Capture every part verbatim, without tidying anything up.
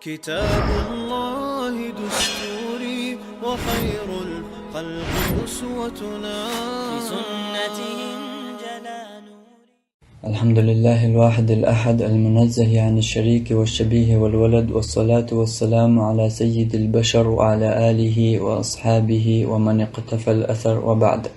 كتاب الله دستوري وخير الخلق أسوتنا. بسنته انجلى نوري. الحمد لله الواحد الأحد المنزه عن الشريك والشبيه والولد، والصلاة والسلام على سيد البشر وعلى آله وأصحابه ومن اقتفى الأثر، وبعد.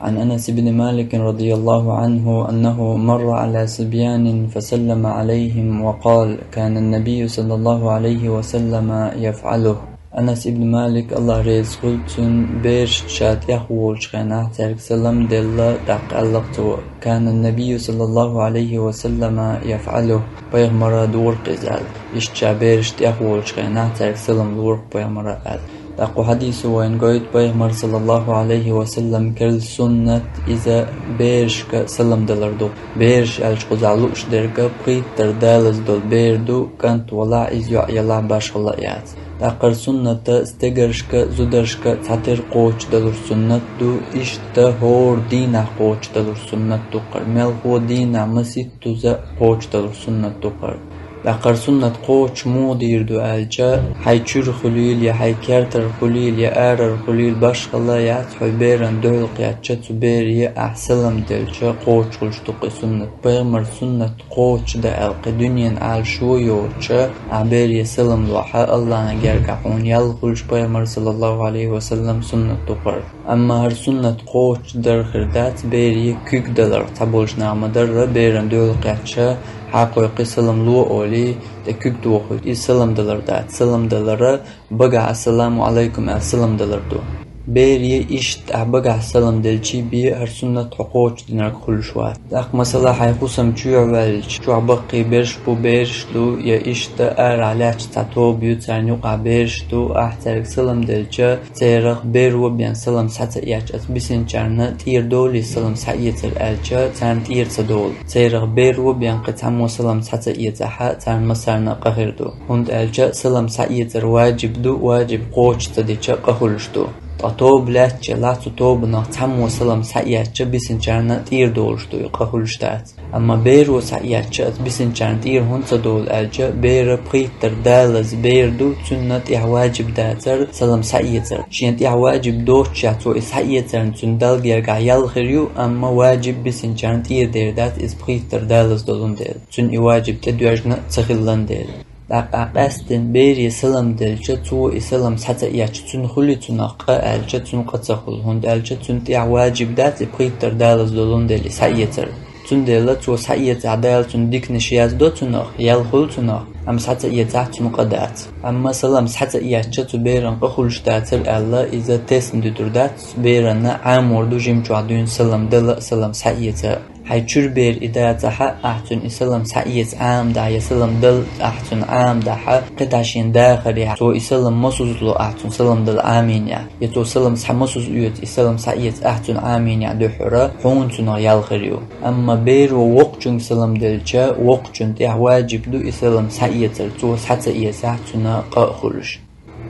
عن أنس بن مالك رضي الله عنه أنه مر على صبيان فسلم عليهم وقال: كان النبي صلى الله عليه وسلم يفعله. Анас ибн Малик, Аллах реза хуьлда цунна, берашта ша тӀехволучу хенахь цаьрга салам делла, тӀаккха аьлла цо: كان النبي صلى الله عليه وسلم يفعله. Пайхамара дора-кх иза аьлла. Иштта ша берашта тӀехволучу хенахь цаьрга салам лора-кх пайхамара аьлла. ТӀаккха хьадисо вайна гойту, пайхамар, саллаллаху Ӏалайхи ва саллам, керла суннат иза берашка салам далар ду. Бераш аьлча кхузахь лууш дерг пхийттара далаза долу бер ду, кӀант валахь, иза йоӀ ялахь, башхалла а яц. ТӀаккха хӀара суннат стегаршка, зударшка цхьатера кхочушдалур суннат ду, иштта хӀора дийнахь кхочушдалур суннат ду-кх хӀара, мелхо дийнахь маситтаза кхочушдалур суннат ду-кх хӀара. ТӀаккха хӀара суннат кхочуш муха дийр ду аьлча, хьайн чуьра хуьлийла, я хьайн кертара хуьлийла, я арара хуьлийла, башхалла яц, хьо берана дуьхьал кхетча, цу бере ахь салам делча кхочуш хуьлуш ду-кх и суннат. Пайхамара суннат кхочушдан аьлла кхин дуьненан Ӏалашо йоцуш, ахь бере салам лахь, Аллахьан гергахь хьуна ял хуьлуш, пайхамара, саллаллаху Ӏалайхи ва саллам, суннат ду-кх хӀара. Амма хӀара суннат кхочушдар хир дац бере куьг даларх. Цхьаболчу наха ма-дарра, берана дуьхьал кхетча, хьакхойкхий, салам ло олий, тӀе куьг тохий, иза салам далар дац. Салам далар багахь «Ассаламу Ӏалайкум» аьлла салам далар ду. Бере иштта ахь багахь салам делчий бен хӀара суннат хьо кхочушдинарг хуьлуш вац. ТӀаккха, масала, хьайн хӀусам чу ваьлча, чохь баккхий берш бу, бераш ду, я иштта арахь лаьтташ цхьа тоба ю, царна юкъахь бераш ду, ахь цаьрга салам делча, церах беро бен салам схьа ца эцча, аса бисинчарна тӀера долий салам схьаэцар аьлча, царна тӀера ца долу. Церах беро бен кхин цхьаммо салам схьа ца эцахь, царна массарна а къа хир ду. ХӀунда аьлча салам схьаэцар ваджиб ду, ваджиб кхочуш ца дича, къа хуьлуш ду. Ткъа тоба лаьтташ елахь, цу тобанах цхьаммо салам схьаэцча, бисинчарна тӀера долуш ду и, къа хуьлуш дац. Амма беро схьаэцча, аса бисинчарна тӀера хӀунда ца долу аьлча, бер пхийттара далаза бер ду, цунна тӀехь ваджиб дацар салам схьаэцар. Шена тӀехь ваджиб доццушехь цо и схьаэцарна цуьнан Далла гергахь ял хир ю, амма ваджиб бисинчарна тӀера дер дац, иза пхийттара далаза долун дела, цуьнан и ваджиб тӀедоьжна а ца хиллан дела. ТӀаккха къаьсттина бере салам делча, цо и салам схьа ца эцча, цуьнан хуьлий цунах къа аьлча, цуьнан къа ца хуьлу, хӀунда аьлча цунна тӀехь ваджиб дац и пхийттара далаза долун дела и схьаэцар. Цундела цо схьаэцахь, Дала цунна диканаш яздо цунах, ял хуьлу цунах, амма схьа ца эцахь, цунна къа дац. Амма салам схьа ца эцча, цу беран къа хуьлуш дацара аьлла, иза тесна дуьтур дац, беранна Ӏамор ду жимчохь дуьйна салам дала а, салам схьаэца а. Хьайн чуьра бер и дацахь а, ахь цуьнан и салам схьаэца Ӏамадахь, я салам дала ахь цуьнан Ӏамадахь, кхидӀа шена дахарехь, цо и салам масузло ахь цуьнан салам дала Ӏамийнехь, я цо салам схьа масуза оьцу, и салам схьаэца ахь цуьнан Ӏамийнехь дуьххьара, хьуна цунах ял хир ю. Амма беро воккхачуьнга салам делча, воккхачунна тӀехь ваджиб ду и салам схьаэцар, цо схьа ца эцахь, цунна къа а хуьлуш.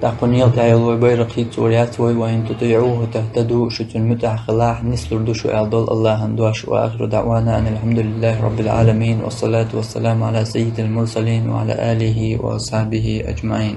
ТӀаккха кху некъа тӀехь йолу вай байракх хийцалур яц вай: «وإن تطيعوه تهتدوا», шу цунна муьтӀахь хилахь, нислур ду шу аьлла долу Аллахьан дош. وآخر دعوانا أن الحمد لله رب العالمين، والصلاة والسلام على سيد المرسلين وعلى آله وأصحابه أجمعين.